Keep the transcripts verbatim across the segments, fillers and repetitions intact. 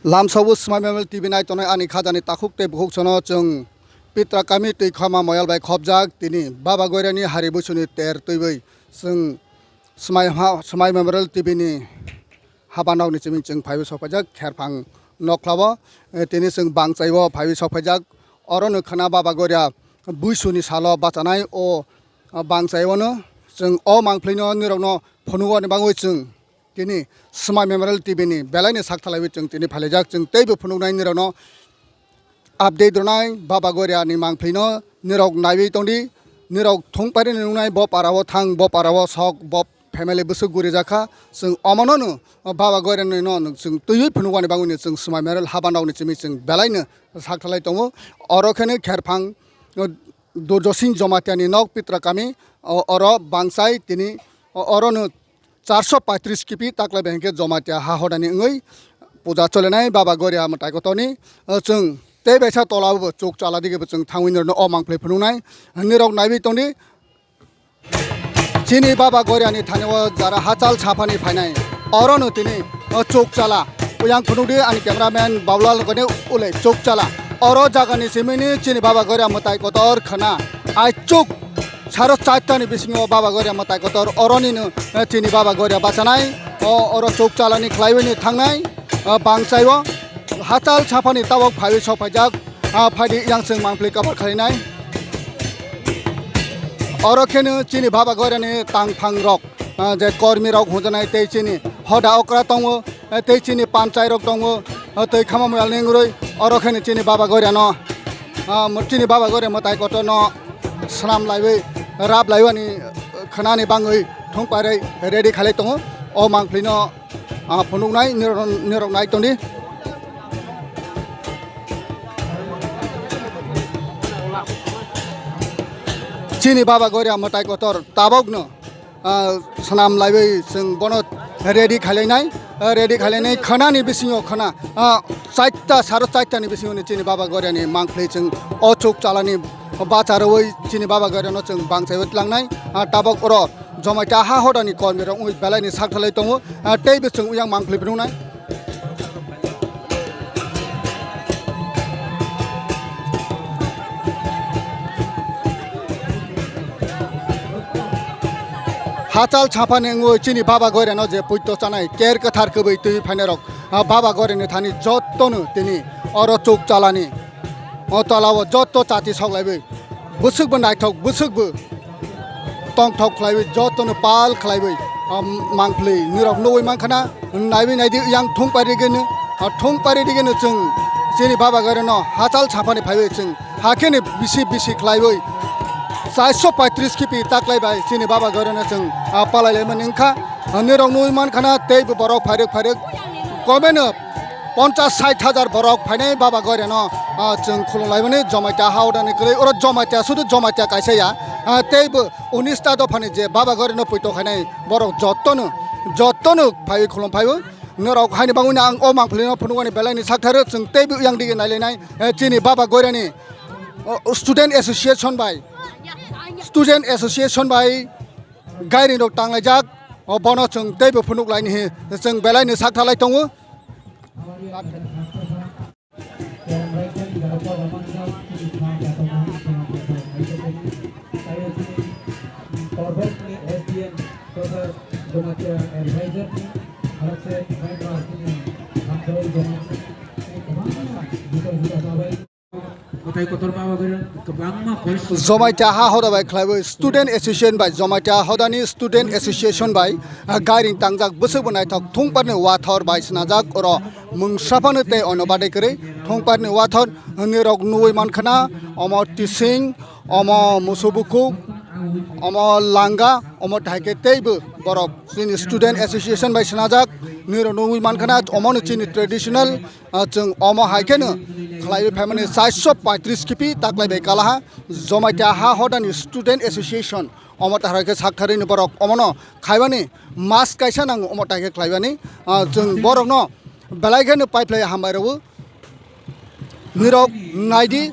Lamsao Smai Memorial T V nai tongnai ani khajani takhuk tei bukhuk sono chwng Pitra kami twi khama moyal bai khopjak tini Baba Goirani hari buisuni ter twiwi chwng Smai ha-, Smai Memorial T V ni habanokni chiming chwng phaiwi sokphaijak kherphang nokhlao, eh, tini chwng bangchaibo phaiwi sokphaijak. Oro no khwna Baba Goria buisuni salo bachanai o, ah, bangchaiono chwng o mangphlino nirokno phunugoni bagwi chwng tini Smai Memorial T V ni belai ni sak thalaiwi chwng tini phailaijak. Chwng teibo phunuknai nirokno update rwnai Baba Goria ni mangphlino nirok naiwi tongdi. Nirok thung pairi ni nungnai bo para o thang, bo para o sok, bo family bwswk guri jakha. Chwng omono no Baba Goria ni no chwng twiwi phunukmani bagwi no chwng Smai Memorial habanokni chiming chwng belai no sak thalai tongo. Oro khe no kherphang, o, Durjo Singh Jamatia ni nok Pitra kami, o, oro bangchai tini, o, oro no charso paitris kipi taklai bai hwnkhe Jamatia ha hodani wngwi puja cholenai Baba Goria mwtai kotorni, o, chwng tei baisa tola bo chuk chala dige bo chwng thangwi nirokno o mangphlwi phunuknai nirok naiwi tongdi. Chini Baba Goria ni thani o jara hachal saphani phainai oro no tini, o, chuk chala. Uyang phunukdi ani cameraman Babulal kone ule chuk chala. Oro jaga ni simini chini Baba Goria mwtai kotor khwna. Ai chuk saro chaitani bisingo Baba Goria mwtai kotor oroni no, eh, chini Baba Goria bachanai. O, oro chuk chalani khlaiwi ni thangnai, eh, bangchai o hachal saphani tabok phaiwi sokphaijak, ah, phaidi yang chwng mangpli kabar khainai. Oro kheno chini Baba Goria ni tangphang rok, ah, je kormi rok hwnjanai tei chini hoda okra tongo, eh, tei chini panchai rok tongo, eh, tei khama moyal ni wngwi oro kheno chini Baba Goria no, ah, mo-, chini Baba Goria mwtai kotor no swnam laiwi rap laiwani, eh, khwnani bangwi thung pairwi ready khalai tongo. O mangpli no, ah, phunuknai nirok, nirok nai tongdi. Chini Baba Goria mwtai kotor tabok no, ah, swnam laiwi chwng bono ready khailainai, ah, ready khailainai khwnani bisingo khwna, ah, chaita saro chaita ni bisingo ni chini Baba Goria ni mangpli chwng o chuk chalani bacha rwui chini Baba Goria no chwng bangchaiwi tlangnai, ah, tabok oro Jamatia ha hodani kormi rok wngwi belai ni sak thalai tongo, ah, tei bo chwng uyang mangpli phunuknai. Hachal saphani wngwi chini Baba Goria no je puito chanai ker kwthar kwbwi twi phainai rok, ah, Baba Goria ni thani jotto no tini oro chuk chalani o tola o jotto chati sok laiwi bwswk bo naithok bwswk bo tongthok khlaiwi jotono pal khlaiwi, ah, mangpli nirok nugwi mankha na, naiwi naidi yang thung pari gini, ah, thung pari digini chwng chini Baba Goria no hachal saphani phaiwi chwng hakheni bisi bisi khlaiwi chairso paitris kipi taklai bai chini Baba Goria no chwng, ah, palai laimani wngkha. Ah, nirok nugwi mankha na tei bo borok phairwk phairwk komeno ponchas sait hajar borok phainai Baba Goria no, ah, chwng khulum laimani Jamatia ha hodani kwrwi oro Jamatia sudu Jamatia kaisa ya, ah, tei bo unis ta dophani je Baba Goria no puito khainai borok jottono, jottono phaiwi khulum phaiwi norok haini bagwino ang o mangpili no phunukmani belai ni saktharo chwng tei bo yang dige nailainai, eh, chini Baba Goria ni, oh, student association bai, student association bai gairing rok tanglaijak, oh, bono chwng tei bo phunuk laini hi chwng belai ni sakthalai tongo. Jamatia ha hoda bai khlaiwi student association bai, Jamatia hodani student association bai, ah, gairing tangjak bwswk bo naithok thungparni wathor bai swnajak oro mungsa phano tei ono badai kwrwi thungparni wathor nirok nugwi mankha na omo tising, omo musu bukhuk, omo langa, omo thaikhe teibo borok chini student association bai swnajak nirok nugwi mankha na omono chini traditional. Ah, chwng omo hai kheno khlaiwi phaimani chairso paitris kipi taklai bai kalaha Jamatia ha hodani student association omo taharai khe saktharwi ni borok omono khaibani mas kaisa nango omo tai khe khlaibani. Ah, chwng borokno belai kheno paiphlai hambai rwo nirok naidi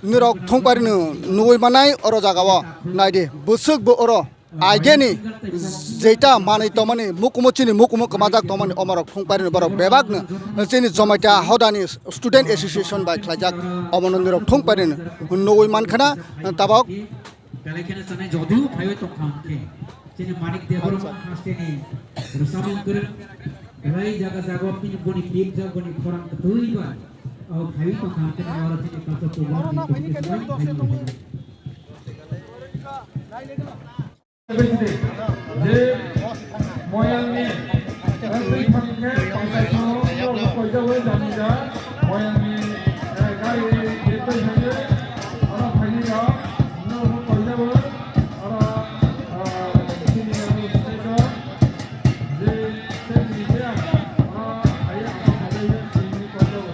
nirok thungpari no nugwi manai oro jaga o naidi bwswk bo oro Aigeni jeita manwi tongmani, mukumu chini mukumu kwmajak tongmani, omorok thung pairino borok bebakno chini Jamatia hodani Student Association bai khlaijak omono nirok thung pairino nugwi mankhana tabok. Belai kheno sanai jodu phaiwi tongkha hwnkhe chini Manik Debbarma hasteni rwchapmung kwrwng belai jaga jaga bini boni clip jak boni khorang kwtwi bai phaiwi tongkha hwnkhe oro chini culture program ni committee phaiwi tongkha. Je moyangni, eh, twi thangkhe tongthai thangno, no koijawi jamija, moyangni, eh, gari je twi thangkhe, oro phaini rok, no koijawi, oro, ah, chini rok stage o, je stage ni je, oro ayang tongthai chini koijawi.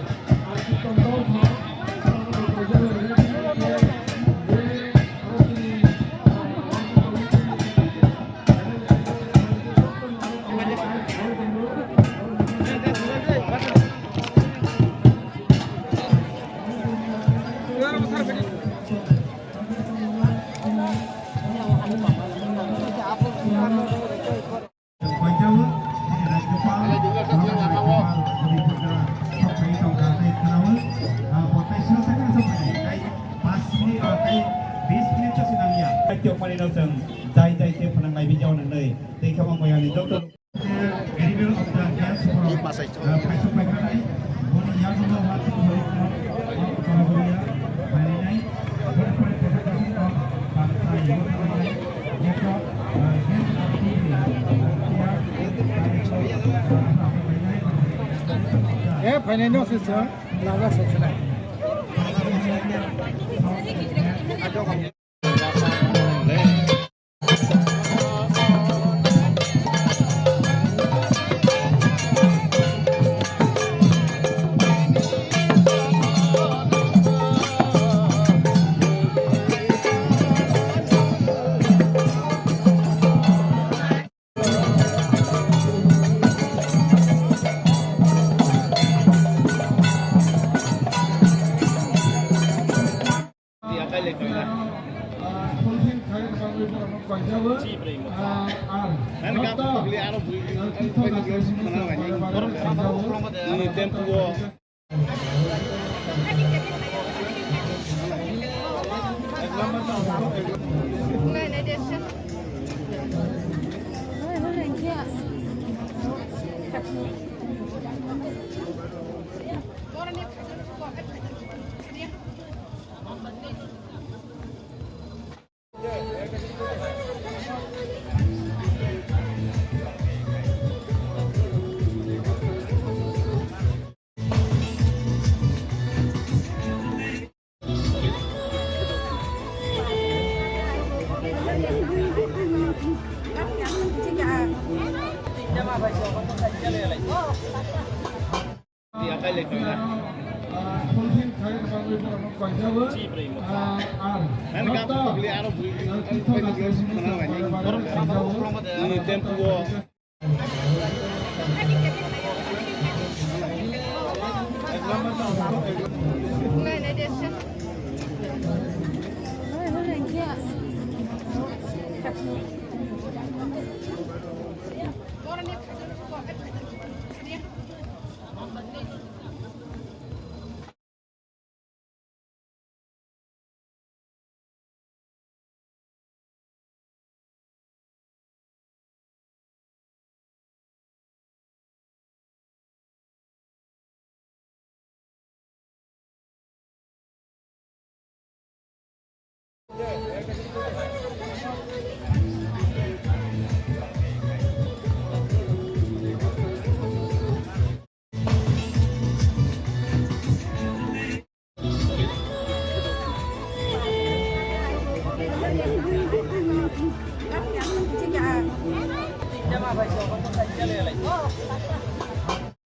Koijawi, chini Rajyapal, Rajyapal, Bodhi Putra, sok phai tong kha, tei khwnawi, ah, bo tei sino sakha sok phai, tei pas minute, ah, tei bis minute se nangya. Tei tiyok mani no chwng jai jai se phwnang nai bijao nang nai, tei khe bo moyang ni doctor. Animal of the dance from, ah, Kaisok Paikhanai, boni yagulo Watson Holik Mall, California, Marinai, Eh, phainai no se chwng, lama se chwng.